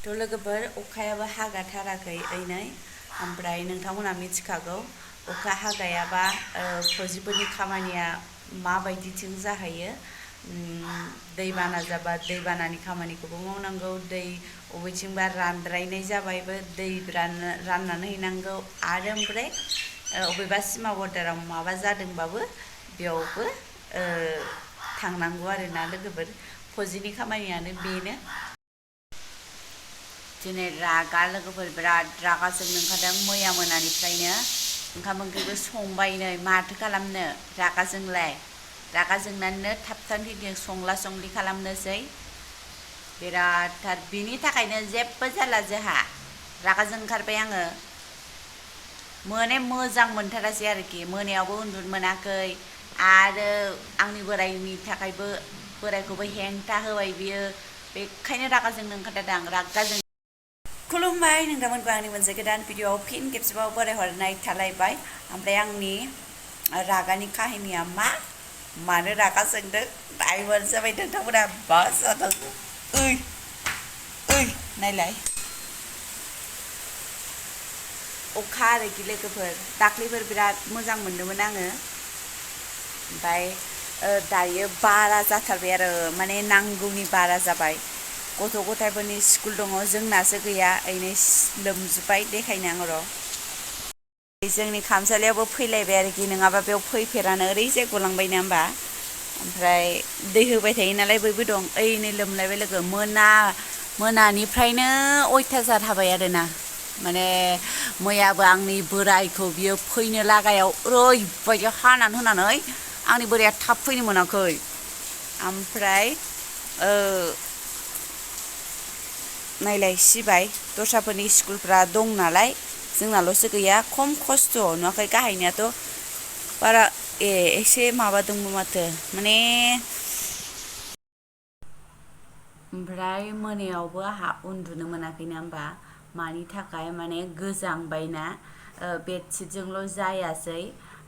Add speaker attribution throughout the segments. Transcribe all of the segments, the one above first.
Speaker 1: थ' लोगोफोर अखायाबो हागाथाराखै ओइनै ओमफ्राय नोंथांमोना मिथिखागौ अखा हागायाबा फौजिफोरनि खामानिया माबायदिथिं जाहैयो। दैबाना जाबा दैबानानि खामानिखौबो मावनांगौ, दै बबेथिंबा रानद्रायनाय जाबायबो दै राननानै हैनांगौ आरो ओमफ्राय अबेबा सिमा बर्डाराव माबा जादोंबाबो बेयावबो थांनांगौ आरोना लोगोफोर। फौजिनि खामानियानो बेनो। दिनै रागा लोगोफोर बिराद रागा जोंनो ओंखारदों मैया मोनानिफ्रायनो ओंखाम ओंख्रिबो संबाय नै माथो खालामनो रागा जोंनानैनो थाब थाब संला संलि खालामनोसै बिरादथार। बिनि थाखायनो जेबो जाला जोंहा रागा जोंखारबाय आङो। मोजां मोनथारासै आरोखि मोनायावबो उन्दुनो मोनाखै आरो आंनि बोरायनि थाखायबो बोरायखौबो हेंथा होबाय बियो, बेखायनो रागा जोंनो ओंखारदों आं रागा जों। खुलुमबाय नोंथांमोनखौ आंनि मोनसे गोदान भिडिअ'आव फिन खेबसेबाव बरायहरनाय थालायबाय। ओमफ्राय आंनि रागानि काहिनिया मानो रागा जोंदों नायबानो जाबाय नोंथांमोना मा जादों। नायलाय अखा आरोखि लोगोफोर, दाख्लैफोर बिराद मोजां मोनदोंमोन आङो, ओमफ्राय दायो बारा जाथारबाय आरो माने नांगौनि बारा जाबाय। गथ' गथायफोरनि स्कुल दङ, जोंनासो गैया, ओरैनो लोमजोब्बाय। देखायनो आं र' जोंनि खामसालियावबो फैलायबाय आरोखि, नङाबा बेयाव फैफेरानो ओरैजाय गलांबाय ना होमबा। ओमफ्राय दै होबाय थायो नालाय बयबो दं, ओइनै लोमलायबाय लोगो। मोनानिफ्रायनो अयथासार हाबाय आरोना, माने मैयाबो आंनि बोरायखौ बियो फैनो लागायाव ओरैबायदि हानानै होनानै आंनि बोराया थाब फैनो मोनाखै। ओमफ्राय नायलाय सिबाय, दस्राफोरनि स्कुलफ्रा दं नालाय जोंनाल'सो गैया। खम खस्थ' नुवाखै, गाहायनियाथ' बारा एसे माबादोंबो माथो माने। ओमफ्राय मोनायावबो आंहा उन्दुनो मोनाखैना होमबा, मानि थाखाय माने गोजांबायना, बेडशिटजोंल' जायासै।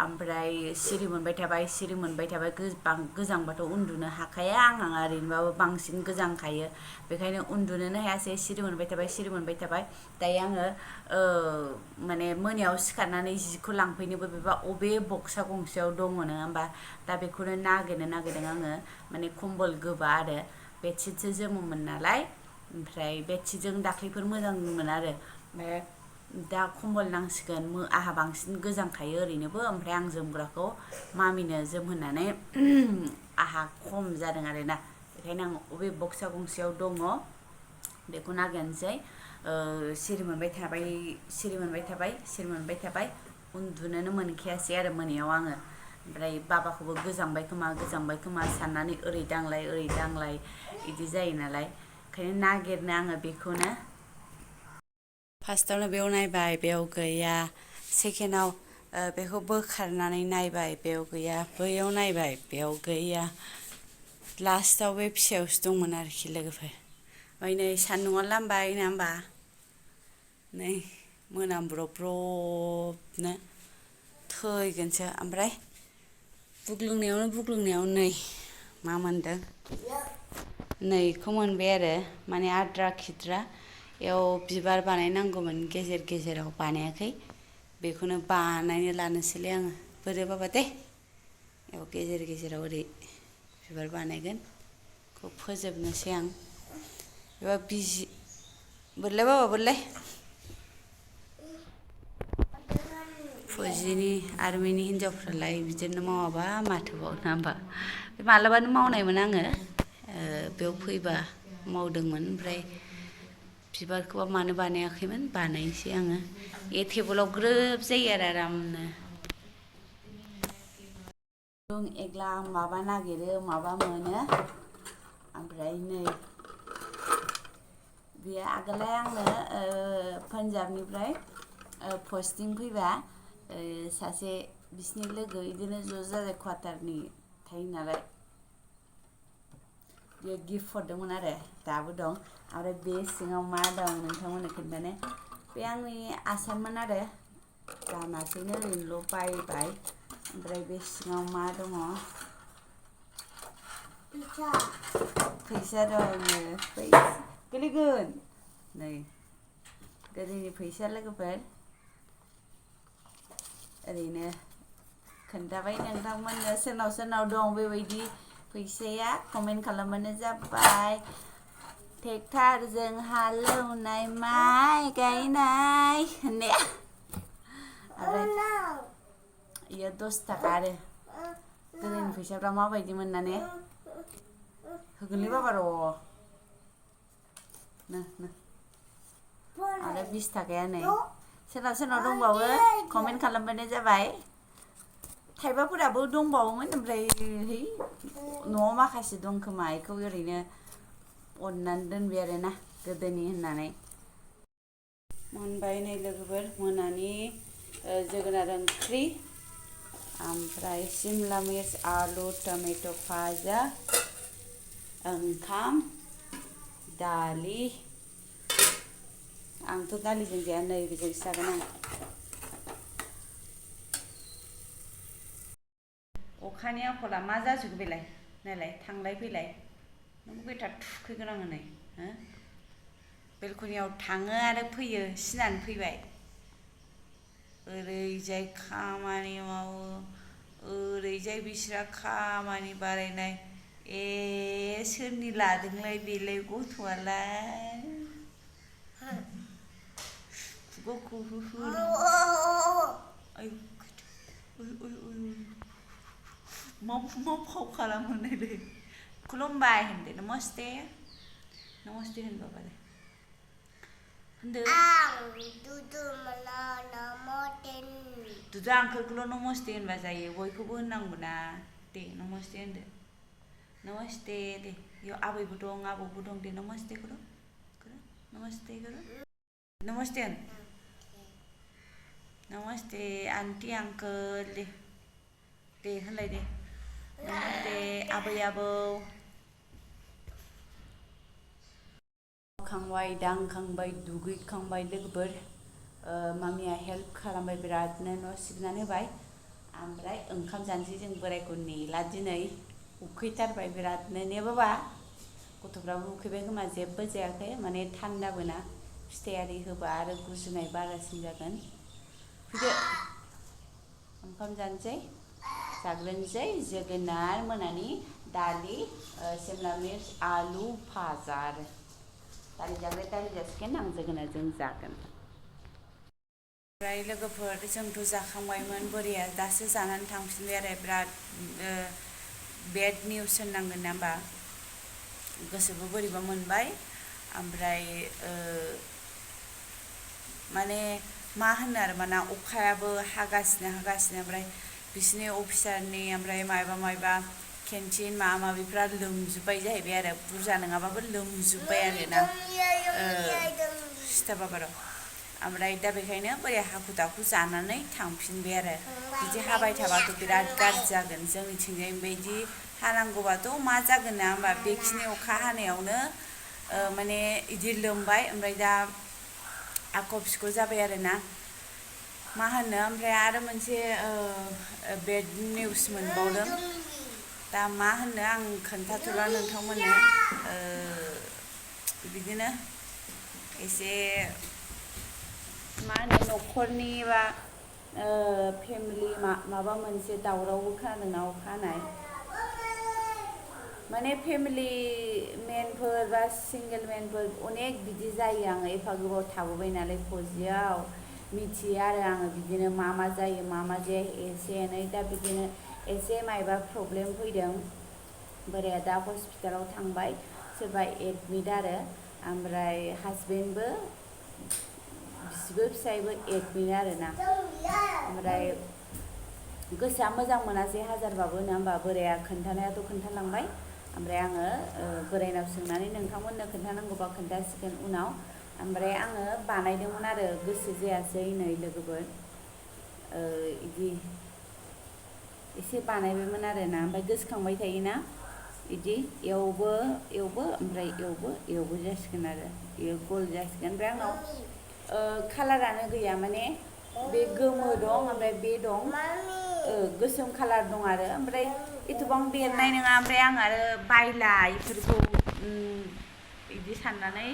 Speaker 1: ओमफ्राय सिरि मोनबाय थाबाय, गोजांबाथ' उन्दुनो हाखाया आंहा, ओरैनोबाबो बांसिन गोजांखायो, बेखायनो उन्दुनोनो हायासै। सिरि मोनबाय थाबाय। दायो आङो माने मोनायाव सिखारनानै जिखौ लांफैनोबो बेबा अबे बक्सा गंसेयाव दङ नङा होमबा, दा बेखौनो नागिरदों आङो। माने कम्बल गोबा आरो बेडशिटसो जोमोमोन नालाय, ओमफ्राय बेडशिटजों दाख्लैफोर मोजांमोन आरो, ओमफ्राय दा कम्बल नांसिगोन। आंहा बांसिन गोजांखायो ओरैनोबो, ओमफ्राय आं जोमग्राखौ मामिनो जोमहोनानै आंहा खम जादों आरोना, बेखायनो आं अबे बक्सा गंसेयाव दङ बेखौ नागिरनोसै। सिरि मोनबाय थाबाय, उन्दुनोनो मोनखायासै आरो मोनायाव आङो। ओमफ्राय बाबाखौबो गोजांबाय खोमा साननानै ओरै दांलाय बिदि जायो नालाय, ओंखायनो नागिरनो आङो बेखौनो। फार्स्टआवनो बेयाव नायबाय, बेयाव गैया। सेकेन्डआव बेखौ बोखारनानै नायबाय, बेयाव गैया। बैयाव नायबाय, बेयाव गैया। लास्टआव बे फिसायावसो दंमोन आरोखि लोगोफोर। ओमफ्राय नै सान्दुंआ लामबाय नङा होमबा, नै मोनाब्रबनो थैगोनसो। ओमफ्राय बुग्लुंनायावनो नै मा मोनदों, नैखौ मोनबाय आरो, माने आद्रा खिद्रा। बेयाव बिबार बानायनांगौमोन, गेजेराव बानायाखै, बेखौनो बानायनो लानोसैलै आङो। बोरैबाबा दे, बेयाव गेजेराव ओरै बिबार बानायगोन, बेखौ फोजोबनोसै आं। एबा बोरलाय बाबा बोरलाय। फौजिनि आर्मिनि हिनजावफ्रालाय बिदिनो मावाबा माथोबाव नङा होमबा। बे मालाबानो मावनायमोन आङो, बेयाव फैबा मावदोंमोन। ओमफ्राय बिबारखौबा मानो बानायाखैमोन, बानायनोसै आङो। टेबोलाव ग्रोब जायो आरो आरामनो। एग्ला माबा नागिरो माबा मोनो। ओमफ्राय नै बेयो आगोलहाय आंनो पान्जाबनिफ्राय पस्टिं फैबा सासे बिसिनि लोगो बिदिनो ज' जाजाय कवाटारनि थायो नालाय, बेयो गिफ्ट हरदोंमोन आरो, दाबो दं। आरो बे सिङाव मा दं नोंथांमोननो खोन्थानो। बे आंनि आसानमोन आरो, गानासैनो ओरैनोल' बायबाय। ओमफ्राय बे सिङाव मा दङ, फैसा दङ, गोलैगोन। नै गोदोनि फैसा लोगोफोर ओरैनो खोन्थाबाय नोंथांमोननो सोरनाव सोरनाव दं बेबायदि फैसाया कमेन्ट खालामबानो जाबाय ट्रेक्टरजों हालेवनाय माइ गायनाय होननाया आरो इयो 10 थाखा आरो गोदोनि फैसाफ्रा माबायदिमोन ना ने होगोनलै बाबा र' आरो 20 थाखाया नै सोरनाव सोरनाव दंबावो कमेन्ट खालामबानो जाबाय थाइबाफोराबो दंबावोमोन ओमफ्राय है न'आव माखासे दं खोमा इखौ ओरैनो अननानै दोनबाय आरो ना गोदोनि होननानै मोनबाय नै लोगोफोर मोनानि जोगोनार ओंख्रि ओमफ्राय सिमला मिर्च आलु टमेट' भाजा ओंखाम दालि आंथ' दालिजों जाया नै बेजोंसो जागोन आं अखानि आखला मा जाजोबखो बेलाय नायलाय थांलाय फैलाय नोंखौ बेटार थुखैगोन आङो नै हो बेलकनियाव थाङो आरो फैयो सिनानै फैबाय ओरैजाय खामानि मावो ओरैजाय बिस्रा खामानि बारायनाय सोरनि लादोंलाय बेलाय गथ'आलाय आयु मा फाव खालामो नायलाय खुलुमबाय होनदो नमस्ते होन बाबा दे होनदो दुदु आंखौल' नमस्ते होनबा जायो बयखौबो होननांगौ ना दे नमस्ते होनदो नमस्ते दे इयाव आबैबो दं आबौबो दं दे नमस्ते करो नमस्ते करो नमस्ते होन नमस्ते आंटी अंकल दे होनलाय दे नमस्ते आबै आबौ खांबाय दांखांबाय दुगैखांबाय लोगोफोर मामिया हेल्प खालामबाय बिरादनो न' सिबनानै होबाय ओमफ्राय ओंखाम जानोसै जों बोरायखौ नेला दिनै उखैथारबाय बिरादनो ने बाबा गथ'फ्राबो उखैबाय खोमा जेबो जायाखै माने थान्दाबो ना फिथाइ आरि होबा आरो गुजुनाय बारासिन जागोन फैदो ओंखाम जानोसै जाग्रोनोसै जोगोनार मोनानि दालि सिमला मिर्च आलु भाजा आरो दालि जासिगोन आं जोगोनारजों जागोन ओमफ्राय लोगोफोर जोंथ' जाखांबायमोन बोरिया दासो जानानै थांफिनबाय आरो बिराद बेड निउस होननांगोन ना होमबा गोसोबो बोरैबा मोनबाय ओमफ्राय माने मा होनो आरो माना अखायाबो हागासिनो ओमफ्राय बिसिनि अफिसारनि ओमफ्राय मायबा केन्टिन माबा माबिफ्रा लोमजोब्बाय जाहैबाय आरो बुरजा नङाबाबो लोमजोब्बाय आरो ना सिथा बाबा र' ओमफ्राय दा बेखायनो बोरै हाखु दाखु जानानै थांफिनबाय आरो बिदि हाबाय थाबाथ' बिराद गाज्रि जागोन जोंनिथिंजाय बेबायदि हानांगौबाथ' मा जागोन ना होमबा बेखिनि अखा हानायावनो माने इदि लोमबाय ओमफ्राय दा आख' फिख' जाबाय आरो ना मा होनो ओमफ्राय आरो मोनसे बेड निउस मोनबावदों दा मा होनो आं खोन्थाथ'ला नोंथांमोननो बिदिनो एसे मा होनो न'खरनि बा फेमिलि माबा मोनसे दावरावबो खोनादोंना अखा हानाय माने फेमिलि मेनफोर बा सिंगेल मेनफोर अनेक बिदि जायो आङो एफा गोबाव थाबोबाय नालाय फौजियाव मिथियो आरो आङो बिदिनो मा जायो मा जाया एसे एनै दा बिदिनो एसे मायबा प्रब्लेम फैदों बोराया दा हस्पिटालाव थांबाय सोरबा एडमिट आरो ओमफ्राय हासबेन्डबो बिसिबो फिसायबो एडमिट आरो ना ओमफ्राय गोसोआ मोजां मोनासै हाजारबाबो नङा होमबा बोराया खोन्थानायाथ' खोन्थालांबाय ओमफ्राय आङो बोरायनाव सोंनानै नोंथांमोननो खोन्थानांगौबा खोन्थासिगोन उनाव ओमफ्राय आङो बानायदोंमोन आरो गोसो जायासै नै लोगोफोर इदि एसे बानायबायमोन आरो ना ओमफ्राय गोसोखांबाय थायोना इदि एवबो ओमफ्राय एवबो जासिगोन आरो बेयो गल जासिगोन ओमफ्राय आंनाव कालारानो गैया माने बे गोमो दं ओमफ्राय बे दं गोसोम कालार दं आरो ओमफ्राय एथबां बेरनाय नङा ओमफ्राय आं आरो बायला इफोरखौ बिदि साननानै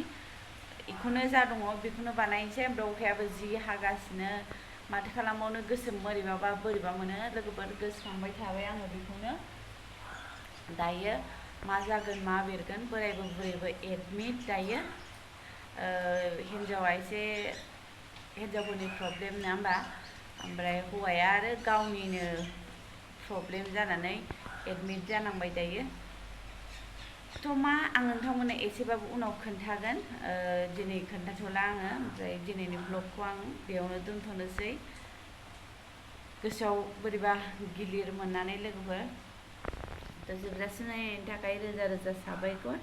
Speaker 1: बेखौनो जा दङ बेखौनो बानायनोसै। ओमफ्राय अखायाबो जि हागासिनो माथो खालामबावनो, गोसो बोरैबाबा बोरैबा मोनो। लोगोफोर गोसोखांबाय थाबाय आङो बेखौनो। दायो मा जागोन मा बेरगोन, बोरायबो बुरैबो एडमिट दायो। हिन्जावा एसे हिन्जावफोरनि प्रब्लेम नङा होमबा, ओमफ्राय हौवाया आरो गावनिनो प्रब्लेम जानानै एडमिट जानांबाय दायो। थ' मा आं नोंथांमोननो एसेबाबो उनाव खोन्थागोन, दिनै खोन्थाथ'ला आङो। ओमफ्राय दिनैनि ब्लगखौ आं बेयावनो दोनथ'नोसै। गोसोआव बोरैबा गिलिर मोननानै लोगोफोर। थ' जोबजासिम नायनायनि थाखाय रोजा रोजा साबायखर।